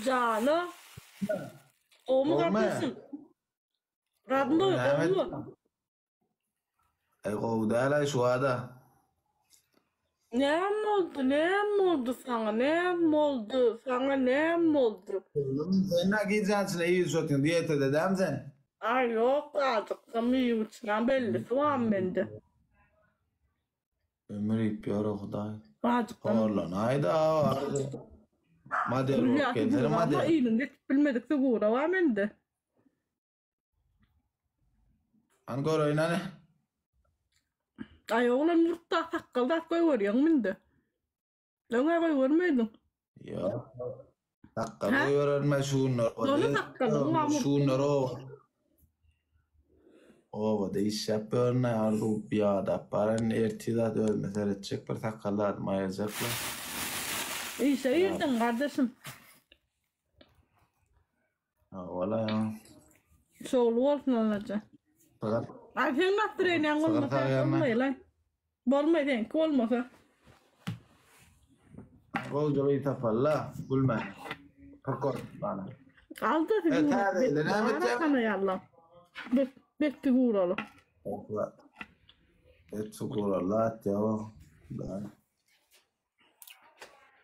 Jana. Gowmy gardaşym? Radnoý gowmy? Aý gowy däl-aý şu bada. Näme boldy, näme boldy saňa, näme boldy, saňa näme boldy? Gyzym, sen nä gijäň içinde iýip içip diýetede dämi sen? Aý ýok, azykdam iýip içmän bellisi barmy mende. Ömür iýip ýör-ow Hudaý. Azykdam. Horlanaýda Arzuw. Model bolup gelsene model. Iliň geçip bilmedik figura bar mende. Hany göreýin hany. Aý oglan murtda sakgal zat goýberýäňmi indi? Öňä goýbermeýdiň. Ýok. Sakgal goýbererme şu günler. Doly sakgalyň bar. Şu günler o. Obada işläp ýörün arzuw ýadap baryn ertir zat özüme seretjek bir sakgal zadymy aýyrjaklar. Işe girdiň gardaşym. Wala. Şowly bolsun Allajan. Sygyr. Ay seň nastreniýaň bolmasa bolmaýlaý. Bolmaý seňki bolmasa. Gowja gyz tapalla, gülme. Prokor bana. Alda E, täze ýylda näme etýäň? Tanaýarlar. Bet bet figuraly. Bet figuraly atýa.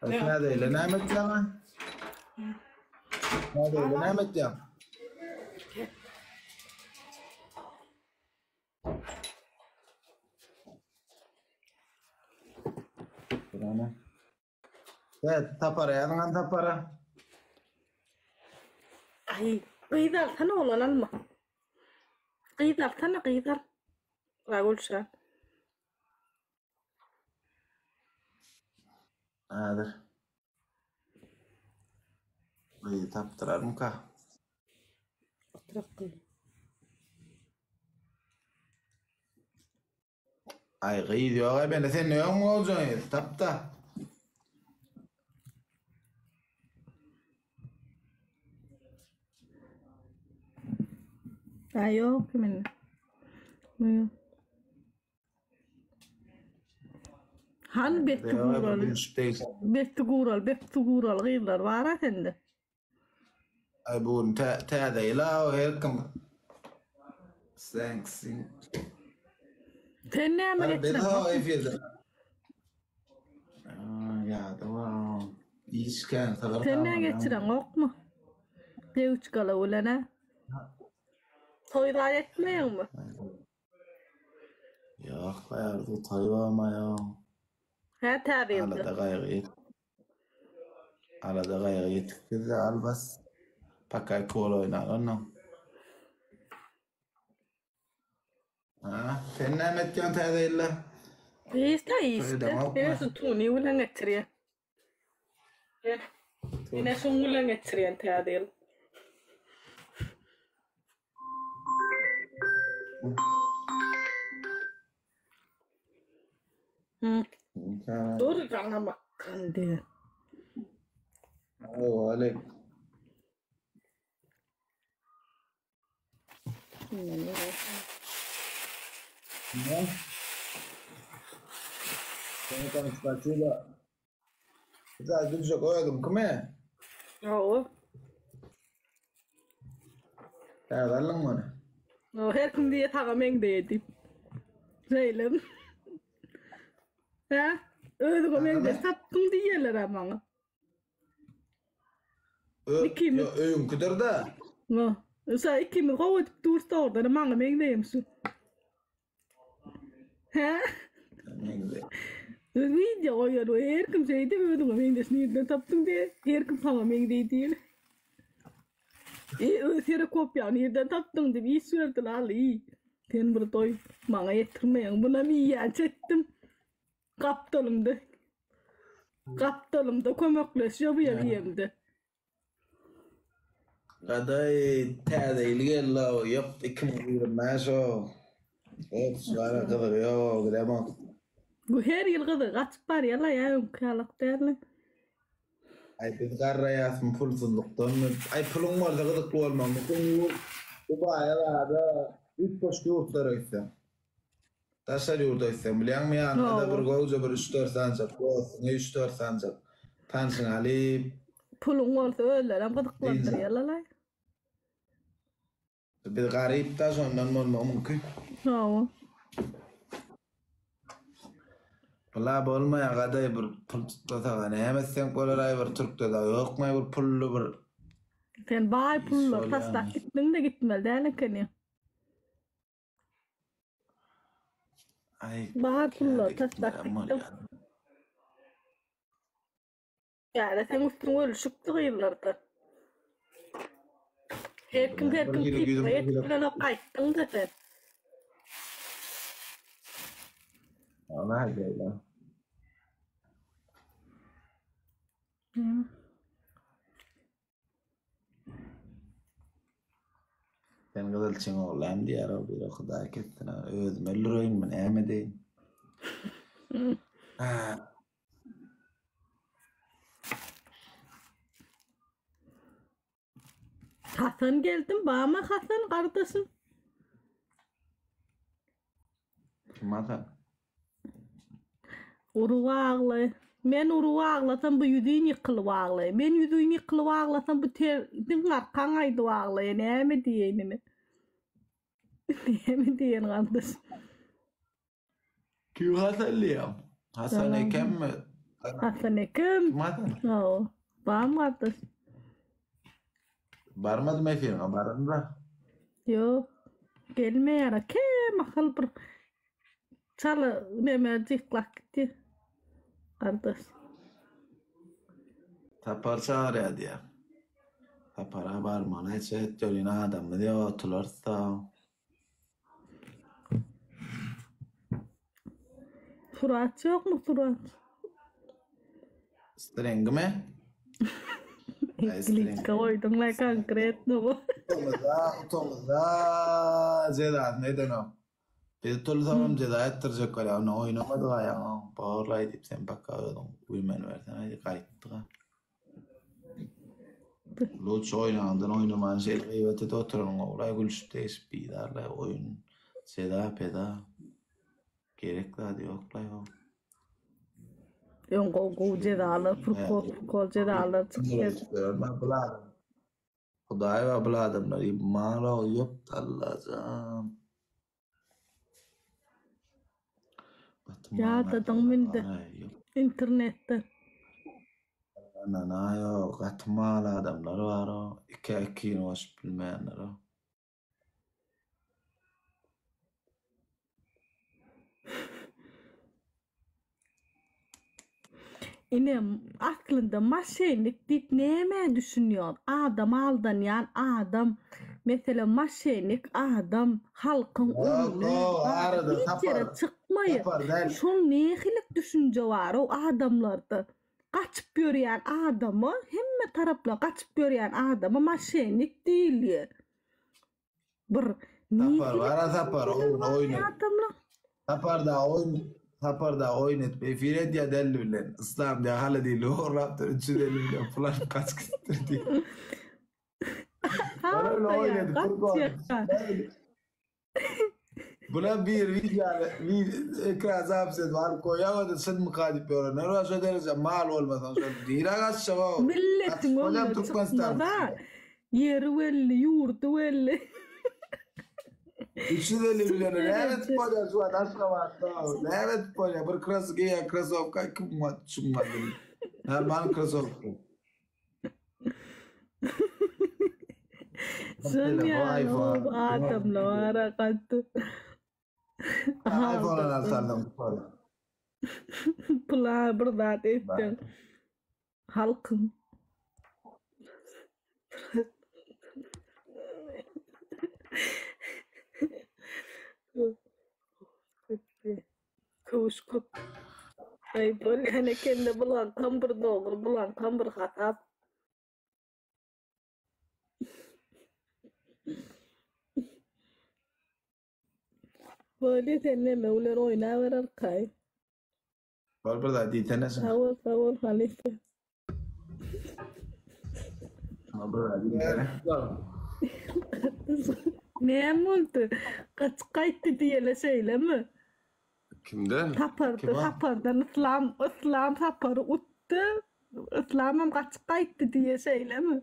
Täze ýyla näme etýäň? Täze ýyla näme etýäň? Evet, tapara ýazyňan tapara. Aý, gyz alsana oglan alma. Gyz alsana gyz al. Gülşen. Häzir. Gyzy tapdyrarmyka? Oturak gyz. Aý gyz ýok-aý mende sende ýokmy boljaň gyz? Tap-da. Aý ýok mende. Ýok. Hany betdi guraly. Betdi gural, betdi gural gyzlar bar-a sende. Ay bu gün täze ýyl a her kim Thanks. Sen näme geçiren? Efirde. Ýa-da iş kän Sen näme geçiren ýokmy? Dewçkala bilen a? Toý zat etmeýäňmi? Ýok, arzuw toýbam aýo. Hä, täze ýylda. Alada gaýgy ýet. Alada gaýgy ýetik bizde al bas. Paka kol oýnaly onnoň. Ha, sen näme etýäň täze ýylda? Işde, işde. Men şu tuni bilen geçirýän. Ine şuň bilen geçirýän täze ýyl. Dur jaňa bakgan diýen. Aleyküm. Seni tanışmaçıyla. Güzel gülecek özüm kime? Hawa. Täze aldyň muny. O her kim diýe saga meňzeýär diýip. Şeýle. Hä? Özüňe meňzeş tapdyň diýýärler-ä maňa. Ikimiz. Öýüňkidir-de. No. Şa ikimiz gowy edip dursa oradan maňa meňzeýem şu. Hä? Meňzeý. Wideo goýar we her kim şeýdip özüňe meňzeş nirden tapdyň diýe, her kim saňa meňzeý diýen. E, öz serekopýa nirden tapdyň diýip iş berdiler al iý. Sen bir doý maňa ýetirmeýäň. Bunam iýýän çekdim. Gapdalymda. Gapdalymda kömekleşýär bu ýer iýemde. Gadaý täze ýyl geldi-ow, ýok 2025 ow. Ot şulara gyzygy ýok-ow gidemok. Bu her ýyl gyzygy gaçyp barýar-la ýa öňki ýalak däl-le. Aý biz garraýasmy pulsuzlykdanmy? Aý puluň bolsa gyzykly bolmaz. Dubaýa zada üýtgeşik ýurtlara gitseň. Daşary ýurda gitseň bilýäňmi ýanyňda bir gowja bir üç-dört sanjak dostuňy üç-dört sanjak tanşyňy alyp. Puluň bolsa özlerem gyzyklandyrýarlar-laý. Biz garyp-da şondan bolmagy mümkin. Hawa. Bula bolmaýar gadaý bir pul tutlasaga näme etseň bolaraý bir türkde dagy ýokmaý bir pully bir Sen baý iş pullary taşlap bolýamy. gitdiň-de gitmeli däl ekeniň. Aý Bar käde pullary taşlap gitmelem gitdiň. bolýar. Ýa-da seň üstüň ölüşipdi gyzlarda. Her kim her Bir kim hili tipine ýüzüm ýetip gyzylyp bilenok gaýtdyň-da sen. Ona beýle. Sen gyzyl çiň oglam diýýär o biri Hudaý kessin özüm öldüreýinmi näme edeýin. Hasan geldim bamy Hasan gardaşym? Kim Hasan? Urup aglaý. Men urup aglasam bu ýüzin ýykylyp aglaý. Men ýüzin ýykylyp aglasam bu ter diň arkaň aýdyp aglaý. Näme diýeýin ine. Näme diýen gardaş. Kim Hasan diýýäň? Hasan Ekemmi? Hasan Ekem. Kim Hasan? Hawa. Barmy gardaş? Barmadym efiriňe bararyn-da. Ýok. Gelmeýär. Kämahal bir çala neme jyklap gitdi. Gardaş. Sapar çagyrýar diýýär. Sapara barmaly näçe etjegini adamymyz ýok otularys-da. Surat ýokmy surat? Stringmi? Kliçka goýduň la konkretno bu. Utamyzda, utamyzda jezasyny edenok. Biz utulsagam jeza etdirjek bolýar. Onda oýnamadyk aýagyň borlaý diýip sen paka özüň güýmeniberseň aý gaýtdyk-a. Luçy oýnaňdan oýnaman şeýle gybat edip oturanyň gowulaý gülüşip degişip bizarlaý oýun jeza peza gerek zady ýoklaý o. Öň gowy gowy jezalar prikol prikol jezalar çykýar. Hudaý bar bul adamlar mal ýok Allajan. Ýadadyň mindi internetde. Ynanaýo gaty mal adamlar baro ikä ikini goşup bilmeýänler o. Ine, aslynda maşennik diýip nämä düşünýär? Adam aldanýan adam. Meselem, maşennik adam halkyň Ýok, öňüne o arada hiç Sapar, ýere çykmaýar. Sapar däl. Şol nähili düşünje bar-ow adamlarda? Gaçyp ýörýän adama, hemme tarapla gaçyp ýörýän adama maşennik diýilýär. Bir Sapar bara Sapar oýun oýun. Sapar da oýun Sapar da oýun edip efir edýär dälli bilen. Yslam diýär haly diýli ogurlapdyr 350 million pul alyp gaçyp gitipdir diýip. Olar oýun edip Buna bir wideony ekran zapis edip alyp goýýar o-da çynmyka diýip ýörenler bar şo dereje mal bolmasaň şol nirä gaçjak o Milletiň öňüne çykmaz-a. Ýeri belli, ýurdy belli. 350 milliona näme edip bolýar şu wagt Aşgabatda näme edip bolýar bir kros geýen krosowka 2000 manat 3000 manat normal krosowka. Şol ýaly adamlar bar-a gaty. iPhone alsaň Pula bir zat etseň halkyň. Köwüş köp. Aý bolýan ekende bulaňkam bir dogry, bulaňkam bir hasap. Bolýa sen neme bilen oýnaber arkaýyn. Bol bir zat diýsene sen. Sag bol, sag bol halypa. Näme boldy? Gaçyp gaýtdy diýele şeýlemi? Kimden? Saparda, Sapardan Yslam, Yslam Sapary utdy. Yslamam gaçyp gaýtdy diýýä şeýlemi?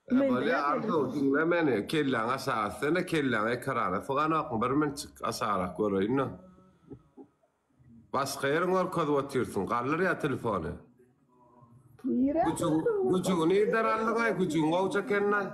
E bolýa Arzuw diňle meni kelläňi aşak atsana kelläňi ekrana syganokmy bir minçik aşagrak göreýin-le. Başga ýeriňi görkezip otyrsyň galdyr ýa telefony. Nirä Güjügi nirden aldyňaý güjügiň gowja ekenlaý.